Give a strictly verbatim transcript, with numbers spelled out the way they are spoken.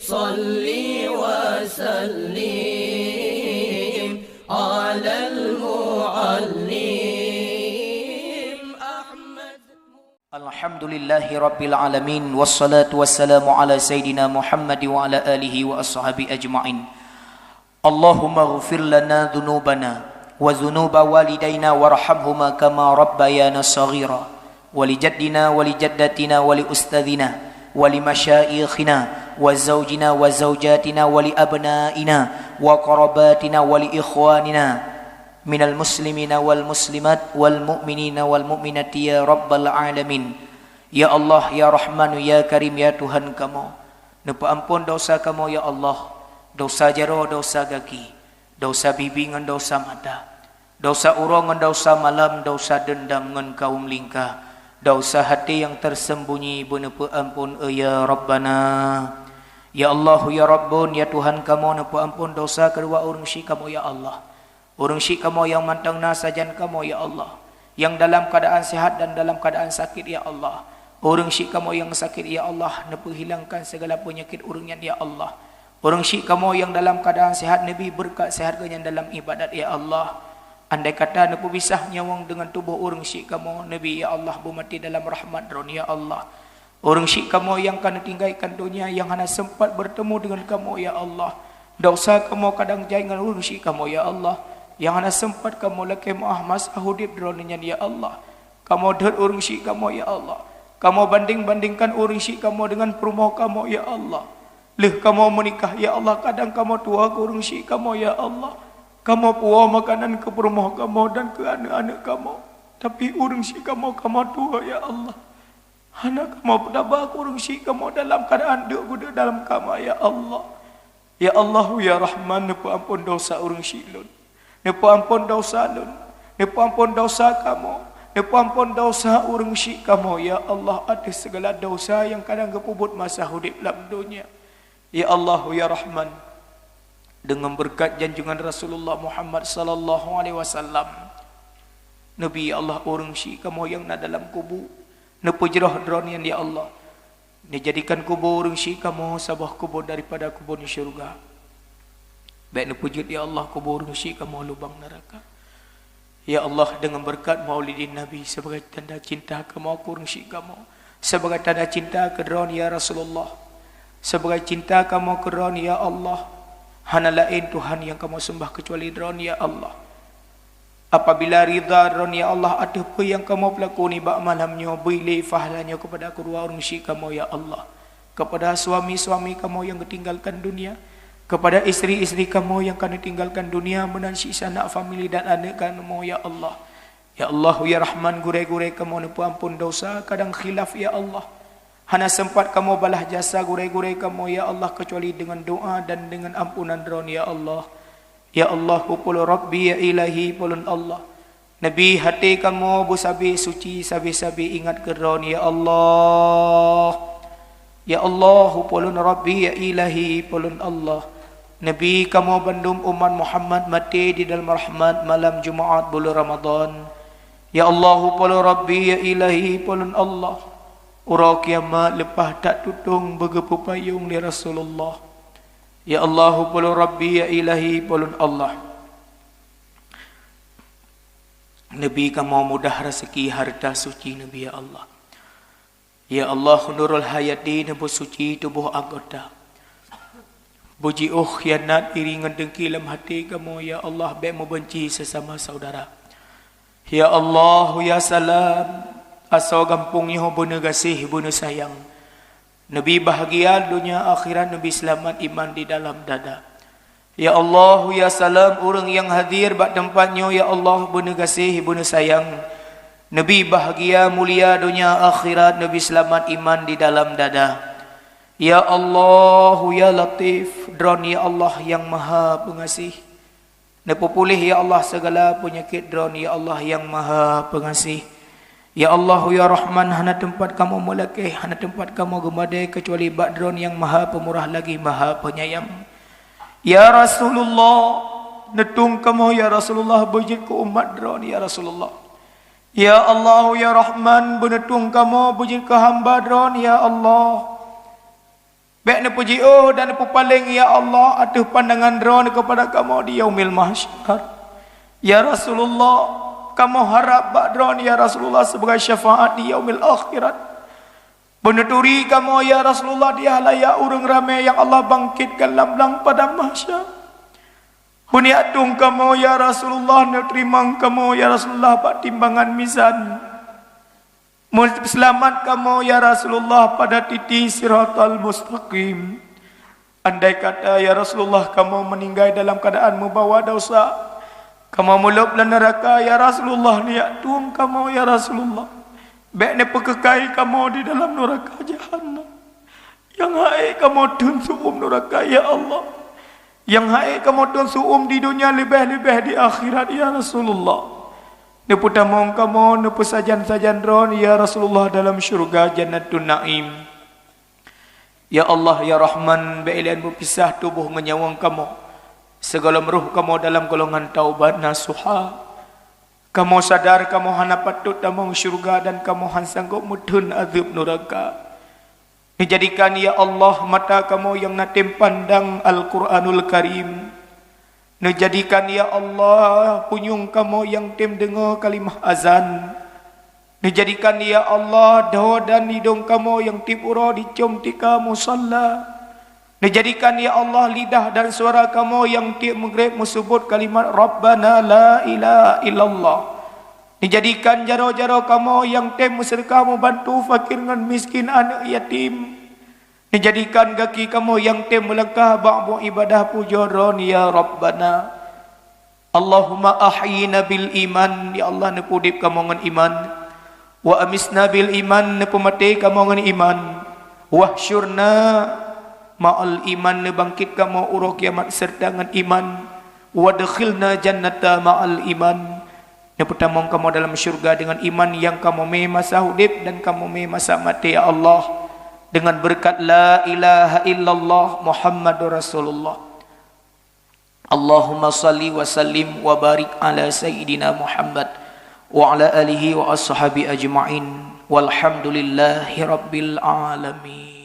Salli wa sallim alal muallim Ahmad. Alhamdulillahi rabbil alamin, wassalatu wassalamu ala sayyidina Muhammad wa ala alihi wa ashabi ajma'in. Allahumma ghfir lana dhunubana wa dhunuba walidaina warhamhuma kama rabbayana shaghira. Wa li jaddina wa li jaddatina wa li ustadzina wa li masyaikhina wa zaujina wa zaujatina wa li abnaina wa qarabatina wa li ikhwanina minal muslimina wal muslimat wal mu'minina wal mu'minati ya rabbal alamin. Ya Allah, ya Rahmanu, ya Karim, ya Tuhan kamoe, neupeuamphon desya kamoe, ya Allah, desya jaroe, desya gaki, desya bibi ngon desya mata, desya uroe ngon desya malam, desya deundam ngon kaum lingka, desya até nyang tersembunyi beuneupeuamphon, ya Rabbana. Ya Allahu ya Rabbun, ya Tuhan kamoe, neupeuamphon desya keudua ureuëng syik kamoe, ya Allah. Ureuëng syik kamoe nyang mantong na sajan kamoe, ya Allah, nyang dalam keuadaan sehat dan dalam keuadaan sakét, ya Allah. Ureuëng syik kamoe nyang sakét, ya Allah, neupeuhilangkan segala peunyakét ureuëng nyan, ya Allah. Ureuëng syik kamoe nyang dalam keuadaan sehat, neubi beureukat sehat geuh nyan dalam iébadat, ya Allah. Andai kata neupeubisah nyawöng deungon tuboh ureuëng syik kamoe, neubi, ya Allah, beumaté dalam rahmat Droeneuh, ya Allah. Ureuëng syik kamoe nyang ka neutinggai kan donya, nyang hana sempat beurtemu deungon kamoe, ya Allah. Desya kamoe kadang jai ngon ureuëng syik kamoe, ya Allah, nyang hana sempat kamoe lakée meuáh masa udeb Droeneuh nyan, ya Allah. Kamoe deuet ureuëng syik kamoe, ya Allah. Kamoe bandeng-bandengkan ureuëng syik kamoe deungon peurumoh kamoe, ya Allah. Lheueh kamoe meunikah, ya Allah, kadang kamoe tuwoe keu ureuëng syik kamoe, ya Allah. Kamoe puwoe makanan keu peurumoh kamoe dan keu aneuëk-aneuëk kamoe. Tapi ureuëng syik kamoe, kamoe tuwoe, ya Allah. Hana kamoe peutaba keu ureuëng syik kamoe dalam keuadaan deuk geudeuk dalam kama, ya Allah. Ya Allahu ya Rahman, neupeuamphon desya ureuëng syik lôn. Neupeuamphon desya lôn. Neupeuamphon desya kamoe. Neupeuamphon desya ureuëng syik kamoe, ya Allah, ateueh segala desya nyang kadang geupeubuet masa udeb lam donya. Ya Allahu ya Rahman, deungon beureukat janjungan Rasulullah Muhammad sallallahu alaihi wasallam, neubi, ya Allah, ureuëng syik kamoe nyang na dalam kubu, neupeujroh Droeneuh nyan, ya Allah. Neujadikan kubu ureuëng syik kamoe saboh kubu daripada kubu di syeuruga. Bék neupeujeuet, ya Allah, kubu ureuëng syik kamoe lubang neuraka. Ya Allah, deungon beureukat Maulidin Nabi, sebagai tanda cinta kamoe keu ureuëng syik kamoe, sebagai tanda cinta keu Droeneuh, ya Rasulullah, sebagai cinta kamoe keu Droeneuh, ya Allah, hana laén Tuhan nyang kamoe seumbah keucuali Droeneuh, ya Allah. Apabila ridha Droeneuh, ya Allah, ateueh peue nyang kamoe peulaku nibak malam nyoe, bri lé pahala nyoe keupada keudua ureuëng syik kamoe, ya Allah, keupada suami-suami kamoe nyang geutinggalkan dunia, keupada istri-istri kamoe nyang ka neutinggalkan dunia, meunan cit sanak famili dan aneuëk kamoe, ya Allah. Ya Allahu ya Rahman, gurée-gurée kamoe, neupeuamphon desya kadang khilaf, ya Allah. Hana sempat kamoe balaih jasa gurée-gurée kamoe, ya Allah, keucuali deungon doá dan deungon ampunan Droeneuh, ya Allah. Ya Allah, hupeulon Rabbi, ya Ilahi, peulon Allah. Neubi até kamoe beusabe suci, sabe-sabe ingat keu Droeneuh, ya Allah. Ya Allah, hupeulon Rabbi, ya Ilahi, peulon Allah. Neubi kamoe bandum umat Muhammad maté di dalam rahmat malam Jumaat buleuen Ramadhan. Ya Allah, hupeulon Rabbi, ya Ilahi, peulon Allah. Uroe kiamat leupah that tutong beugeupeu payong lé Rasulullah. Ya Allah, hupeulon Rabbi, ya Ilahi, peulon Allah. Neubi kamoe mudah raseuki hareuta suci neubi, ya Allah. Ya Allah, Nurul Hayati, neubeusuci tuboh anggota. Beujiôh khianat, iri ngon deungki lam até kamoe, ya Allah, bék meubeunci seusama saudara. Ya Allah, ya Salam, asoe gampông nyoe beuneugaséh, beuneusayang. Neubi bahgia donya akhirat, neubi seulamat iman di dalam dada. Ya Allah, ya Salam, ureuëng nyang hadir bak teumpat nyoe, ya Allah, beuneugaséh, beuneusayang. Neubi bahgia mulia donya akhirat, neubi seulamat iman di dalam dada. Ya Allah, ya Latif, Droeneuh, ya Allah, nyang Maha Peungaséh. Neupeupuléh, ya Allah, segala peunyakét Droeneuh, ya Allah, nyang Maha Peungaséh. Ya Allah, ya Rahman, hana teumpat kamoe meulakée, hana teumpat kamoe geumadée keucuali bak Droeneuh nyang Maha Peumurah lagi Maha Peunyayang. Ya Rasulullah, neutueng kamoe, ya Rasulullah, beujeuet keu umat Droeneuh, ya Rasulullah. Ya Allah, ya Rahman, beuneutueng kamoe beujeuet keu hamba Droeneuh, ya Allah. Bék neupeujiôh dan neupeupaleng, ya Allah, ateueh pandangan Droeneuh keupada kamoe di Yaumil Mahsyar. Ya Rasulullah, kamoe harab bak Droeneuh, ya Rasulullah, sebagai syafaat di Yaumil Akhirat. Beuneuturi kamoe, ya Rasulullah, di halayak ureuëng ramé nyang Allah bangkitkan lam blang Padang Mahsyar. Beuniat tueng kamoe, ya Rasulullah, neuteurimong kamoe, ya Rasulullah, bak timbangan mizan. Meuseulamat kamoe, ya Rasulullah, pada titi Siratal Mustaqim. Andai kata, ya Rasulullah, kamoe meuninggai dalam keuadaan meubawa dosa, kamoe meulôb lam neuraka, ya Rasulullah, neujak tueng kamoe, ya Rasulullah. Bék neupeukeukai kamoe di dalam neuraka Jahannam. Nyang hase kamoe theun seu-uem neuraka, ya Allah. Nyang hase kamoe theun seu-uem di donya, leubeh-leubeh di akhirat, ya Rasulullah. Neupeutamong kamoe, neupeusajan-sajan Droeneuh, ya Rasulullah, dalam syeuruga Jannatun Naim. Ya Allah, ya Rahman, bék ilée beupisah tuboh ngon nyawöng kamoe, sigohlom roh kamoe dalam golongan taubat nasuha. Kamoe sadar kamoe hana patot tamong syeuruga dan kamoe hana sanggob meutheun azeub neuraka. Neujadikan, ya Allah, mata kamoe nyang na tem pandang Al-Quranul Karim. Neujadikan, ya Allah, punyueng kamoe nyang tem deungoe kalimah azan. Neujadikan, ya Allah, dhoe dan idong kamoe nyang tieb uroe dicom tika musalla. Neujadikan, ya Allah, lidah dan suara kamoe nyang tieb meugreb meuseubot kalimat Rabbana la ilaha illallah. Neujadikan jaroe-jaroe kamoe nyang tem meuseudeukah meubantu fakir ngon miskin, aneuëk yatim. Neujadikan gaki kamoe nyang tem meulangkah bak buet ibadah pujoe Droeneuh, ya Rabbana. Allahumma ahyina bil iman, ya Allah, neupeuudeb kamoe ngon iman. Wa amisna bil iman, neupeumaté kamoe ngon iman. Wahsyurna ma'al iman, neubangkét kamoe uroe kiamat seureuta ngon iman. Wadkhilna jannata ma'al iman, neupeutamong kamoe dalam syeuruga deungon iman nyang kamoe mé masa udeb dan kamoe mé masa maté, ya Allah, deungon beureukat la ilaha illallah Muhammadur Rasulullah. Allahumma salli wa sallim wa barik ala sayyidina Muhammad wa ala alihi wa ashabi ajma'in. Walhamdulillahi rabbil alamin.